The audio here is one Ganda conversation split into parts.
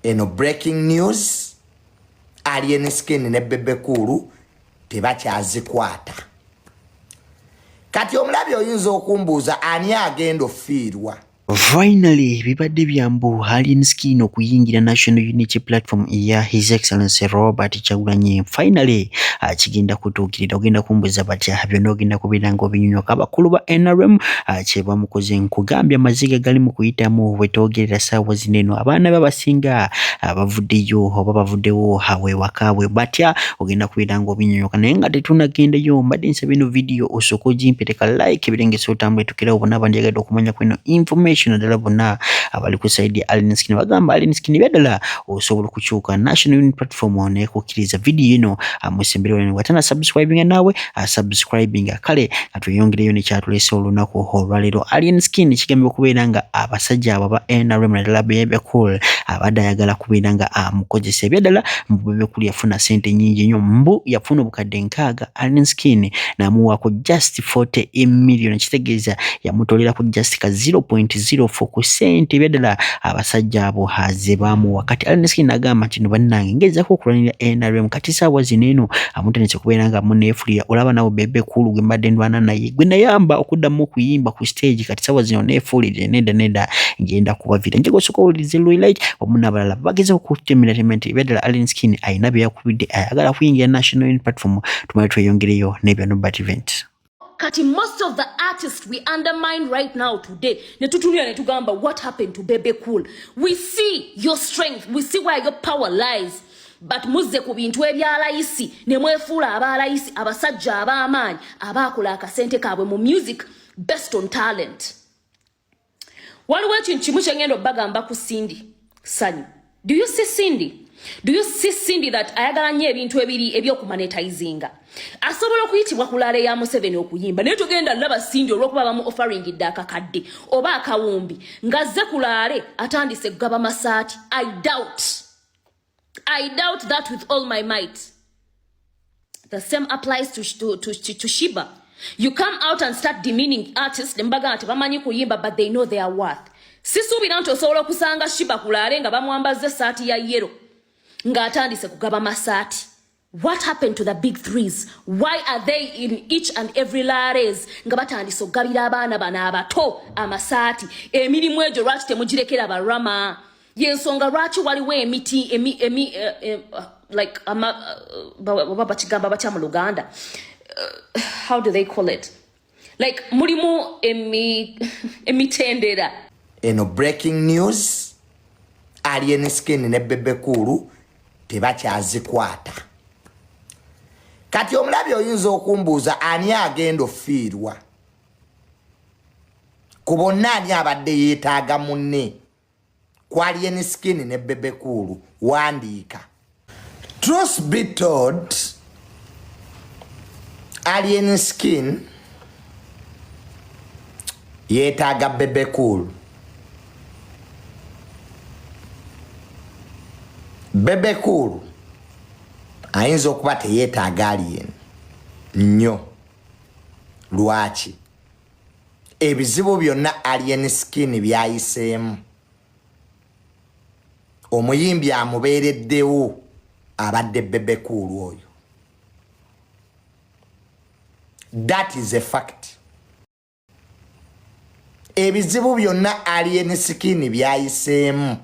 Eno breaking news, Alien Skin ne Bebe Cool tebakyazikwata. Kati omulabi oyinza okumbuuza ani agenda ofiirwa? Finally bibadde byambu Alien Skin okuyingira National Unity Platform ya His Excellency Robert Kyagulanyi. Finally kigenda kutuukirira. Ogenda kumbuza batya byonna ogenda kubeera ng'obinyonyoka. Abakulu ba NRM kye bamukoze nkugambye amaziga gali mu kuyitamu wetwogerera ssaawa zino eno. Abaana be abasinga bavuddeyo oba bavuddewo awewaka bwe batya ogenda kubeera ng'obinyonyoka. Naye nga tetunagendayo mbadde nsaba eno vidiyo osooke ogimpereka like ebirengesa otambule tukirawo bonna abandyagadde okumanya ku eno information naddala bonna abali ku side ya Alien Skin. Bagamba Alien Skin ebyaddala osobola okukyuka National Unity Platform nekukkiriza vidiyo eno amusembere wano watana subscribinga naawe asubscribinga. Kale nga tweyongereyo nekyatuleese olunaku olwaleero. Alien Skin kigambibwa okubeera nga abasajja abo aba NRM naddala Bebe Cool abadde ayagala kubeera nga amukozesa ebyaddala. Mbu Bebe Cool yafuna sente nyingi nnyo, mbu yafuna obukadde 60, Alien Skin n'amuwaako just 40 million, kitegeeza yamutolerako just ka 0.04 ku sente ebyaddala abasajja abo ze baamuwa. Kati Alien Skin n'agamba nti no bannange ngezaako okulwanirira NRM, kati saawa zino eno amutandise okubeera nga muneefulira. Olaba nawe Bebe Cool gwe mbadde ndwana naye gwe nayamba okuddamu okuyimba ku stage, kati saawa zino neefuulire nedda nedda ngenda kubavira. Njagala osooka owulirize Lwilight wamu n'abalala bageze okutemeratemera nti ebyaddala Alien Skin alina bye yakubidde ayagala kuyingira National Unity Platform. Tumale tweyongereyo n'ebya Nobert Event. Kati most of the artists we undermine right now today, ne tutunula ne tugamba what happened to Bebe Cool. We see your strength, we see where your power lies, but muzze ku bintu ebyalayisi ne mwefuula abalayisi, abasajja ab'amaanyi abaakola akasente kaabwe mu music based on talent. Waliwo ekintu kimu kye ngenda obbagamba ku Cindy Sanyu. Do you see Cindy? Do you see Cindy that ayagala nnyo ebintu ebiri ebyokumonetizinga? Asobola okuyitibwa ku rally ya Museveni okuyimba, naye togenda laba Cindy olw'okuba bamu offeringidde akakadde oba akawumbi ng'azze ku rally atandise kugaba masaati. I doubt. I doubt that with all my might. The same applies to Sheebah. You come out and start demeaning artists ne mbagamba tebamanyi kuyimba, but they know their worth. Sisuubira nti osobola okusanga Sheebah ku rally nga bamwambazza essaati ya yellow ng'atandise kugaba masaati. What happened to the big threes? Why are they in each and every rallies nga batandise okugabira abaana bano abato amasaati? Emirimu egyo lwaki temugirekera barama? Yensonga lwaki waliwo emiti emi like ama oba bakigamba batya mu Luganda? How do they call it? Like mulimu emitendera. Eno breaking news, Alien Skin ne Bebe Cool tebakyazikwata. Kati omulabi oyinza okumbuuza ani agenda ofiirwa ku bonna, ani abadde yeetaaga munne ku Alien Skin ne Bebe Cool? Wandiika. Truth be told, Alien Skin yeetaaga Bebe Cool, Bebe Cool ayinza okuba teyeetaaga Alien nnyo. Lwaki? Ebizibu byonna Alien Skin byayiseemu, omuyimbi amubeereddewo abadde Bebe Cool oyo. That is a fact. Ebizibu byonna Alien Skin byayiseemu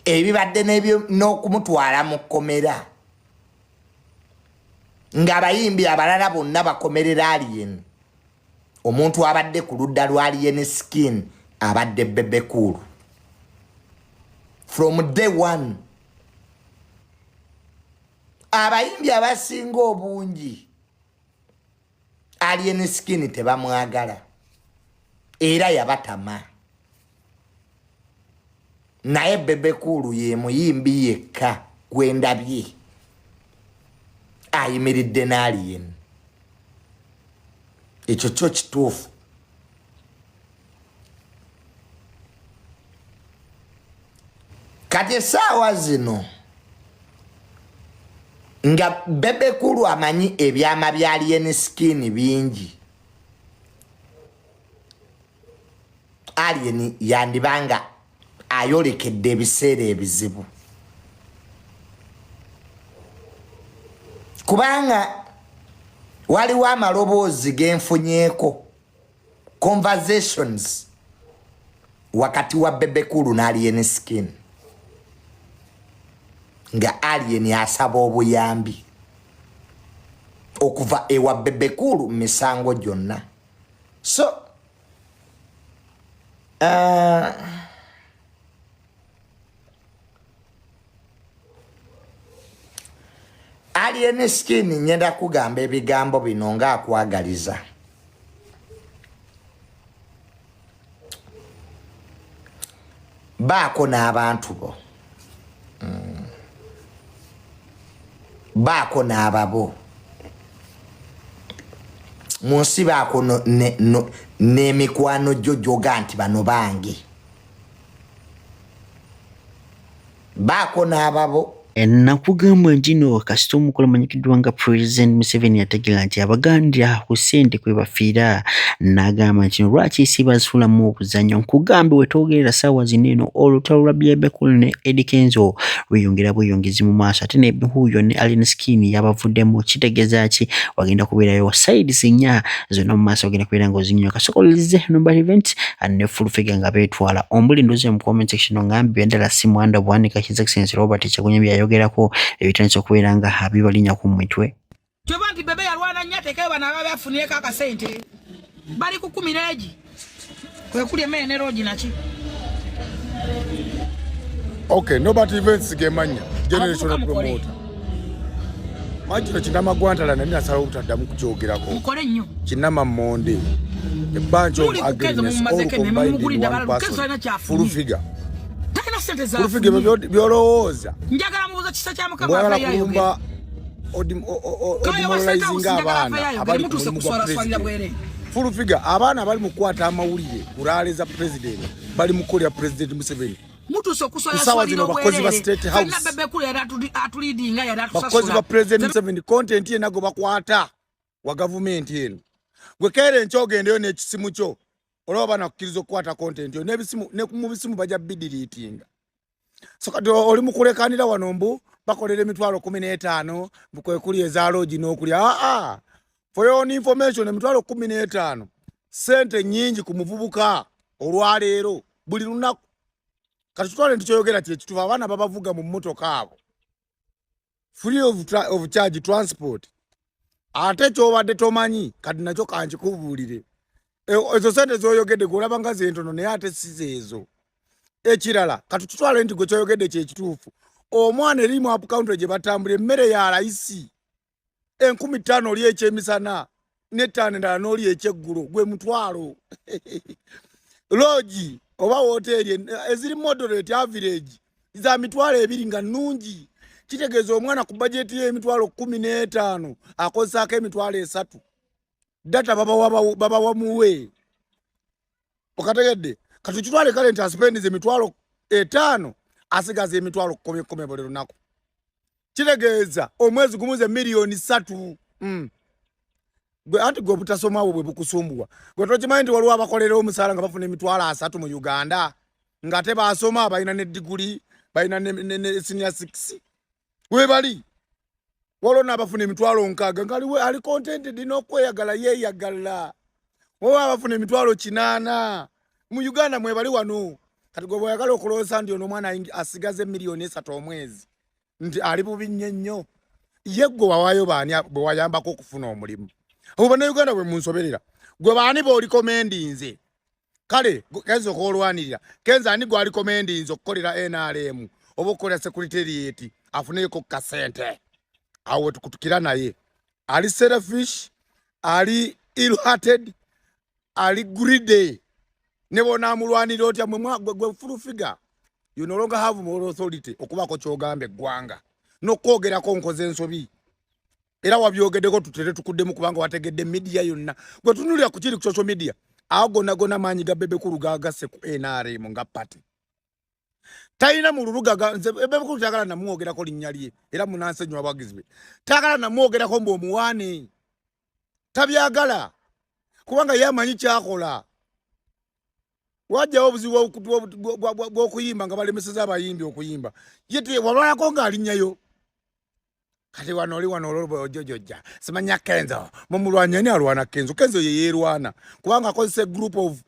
ebibadde n'okumutwala mu kkomera, ng'abayimbi abalala bonna bakomerera Alien, omuntu abadde ku ludda lwa Alien Skin abadde Bebe Cool from day one. Abayimbi abasinga obungi Alien Skin tebamwagala era yabatama, naye Bebe Cool ye muyimbi yekka gwendabye ayimiridde n'Alien. Ekyo kyo kituufu. Kati essaawa zino nga Bebe Cool amanyi ebyama bya Alien Skin bingi, Alien yandibanga Ayolekedde ebiseera ebizibu kubanga waliwo amaloboozi genfunyeeko, conversations wakati wa Bebe Cool n'Alien Skin, nga Alien asaba obuyambi okuva ewa Bebe Cool mu misango gyonna. So Alien Skin, ngenda kugamba ebigambo bino ng'akwagaliza. Baako n'abantu bo, baako n'ababo mu nsi, baako n'emikwano gyo gyoga nti bano bange, baako n'ababo. Nakugamba nti no kasita omukulu amanyikiddwa nga President Museveni yategeera nti Abaganda ku ssente kwe bafiira, n'agamba nti no lwaki si bazisuulamu obuzannyo. Nkugambe wetwogerera ssaawa zino eno olutalo lwa Bebe Cool ne Eddy Kenzo lweyongera bweyongezi mu maaso, ate ne huyo ne Alien Skin yabavuddemu. Kitegeeza ki? Wagenda kubeerayo sides nnya zonna mu maaso, ogenda kubeera nga ozinnyonyoka. Sokoleze Number Event ne Full Figure nga beetwala ombuli ndoze mu comment section ngambi endala si Mwanda Bwanika, His Excellency Robert Kyagulanyi byayogerako ebitandise okubeera nga bibalinnya ku mitwe. Kyova nti Bebe yalwana nnyo, ateekayo bano ababa bafunireko akasente bali ku 10 n'egi kwe kulya emmere ne loogi naki. Okay, Nobert Events gemanya generational Abavubuka mukole. promoter. Manyi kino kinamagwantala nali nasalawo obutaddamu kukyogerako. Mukole nnyo. Kinamammonde, a bunch of Muli ku Kenzo, ugliness all mumumazeko emmere, combined in mumugulidde one abalala. Kenzo person. alina kyafunye. Full Figure. Talina sente Full Figure zafunye. byolowooza. Njagala mubuuza kisa kya Mukama Bw'oyagala aveeyo ayogere. kulumba Kaya wa State House, odemoralizinga njagala abaana aveeyo ayogere, abali ku mutuuse mulimu gwa kuswalaswalira president. bwereere. Full Figure, abaana abali mu kukwata amawulire ku rally za president bali mu kukolera President Museveni. Mutuuse Ku ssaawa okuswalaswalira zino bakozi ba obwereere. State House. Fenna Bebe Cool yali atulidinga, yali Bakozi ba atusasula. President Museveni, content yenna gwe bakwata wa gavumenti eno. Gwe keera enkya ogendeyo n'ekisimu kyo olaba banakukkiriza okukwata content yo n'ebisimu ne mu bisimu bajja bidiriitinga. So kati oli mu kulekanira wano mbu bakolera 150,000 mbu kwe kuli eza loogi n'okulya. Aa, for your own information, 150,000 sente nnyingi ku muvubuka olwaleero buli lunaku. Kati tutwale nti kyoyogera kyekituufu, abaana babavuga mu mmotoka abo free of charge transport. Ate kyobadde tomanyi kati nakyo kankikubuulire. Ezo sente zoyogedde gweolaba nga zentono, naye ate si zeezo. Ekirala, kati tutwale nti gwe kyoyogedde kyekituufu, omwana eri mu up country gye batambula emmere ya layisi 5,000 oli ekyemisana n'ettaano endala n'oli ekyeggulo gwe mutwalo. Loogi oba woteeri eziri moderate average za 20,000 nga nnungi. Kitegeeza omwana ku bajeti y'emitwalo 15 akozesaako 30,000. Data babawa muwe okategedde. Kati kitwale kale nti aspendiza 50,000, asigaza 100,000 buli lunaku. Kitegeeza omwezi gumuze miliyoni 3. Gwe anti gwe obutasoma bwo bwe bukusumbuwa. Gwe tokimanyi nti waliwo abakolera omusaala nga bafuna 30,000 mu Uganda, ng'ate basoma, balina ne diguli, balina ne senior six webali. Waliwo n'abafuna 60,000 nga ali contented n'okweyagala yeeyagala. Waliwo abafuna 800,000 mu Uganda mwebali wano. Kati gwe bweyagala okulowooza nti ono omwana asigaze miliyoni 3 omwezi nti ali bubi nnyo nnyo, ye gwe wawaayo baani bwe wayambako okufuna omulimu? Abo Bannayuganda bwe munsoberera. Gwe baani b'olikomendinze? Kale Kenzo okoolwanirira Kenzo, ani gwalikomendinze okukolera NRM oba okukolera secretariat afuneyeko ku kasente? Awo wetukutukira. Naye ali selfish, ali ill hearted, ali greedy. Ne bonaamulwanira otya gwe Full Figure, you no longer have moral authority okubaako kyogamba eggwanga n'okwogerako nkoze ensobi. Era wabyogeddeko tutere tukuddemu kubanga wategedde media yonna gwe tunulira ku kiri ku social media. Awo gonna gonna maanyi ga Bebe Cool gagasse ku NRM nga party. Talina mululu. Nze Bebe Cool tayagala namwogerako linnya lye, era munansenywa abawagizi be tayagala namwogerako mbu omuwaane, tabyagala kubanga ye amanyi kyakola. Wajjawo obuzibu bw'okuyimba nga balemeseza abayimbi okuyimba. Ye walwalako ng'alinnyayo. Kati wano oli wano olwojojojja simanya Kenzo mumulwanya ani alwana Kenzo? Kenzo ye yeerwana kubanga akozesa a group of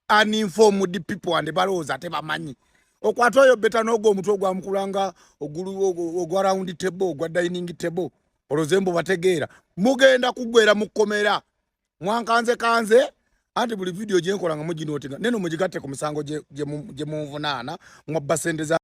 uninformed people and balowooza tebamanyi. Okwata oyo beta n'ogwo omutwe ogwamukulanga ogwa round table, ogwa dining table, olowooza mbu bategeera. Mugenda kuggwera mu kkomera. Mwankanze kanze anti buli vidiyo gyenkola nga muginootinga neno mugigatte ku musango gye munvunaana mwabba sente za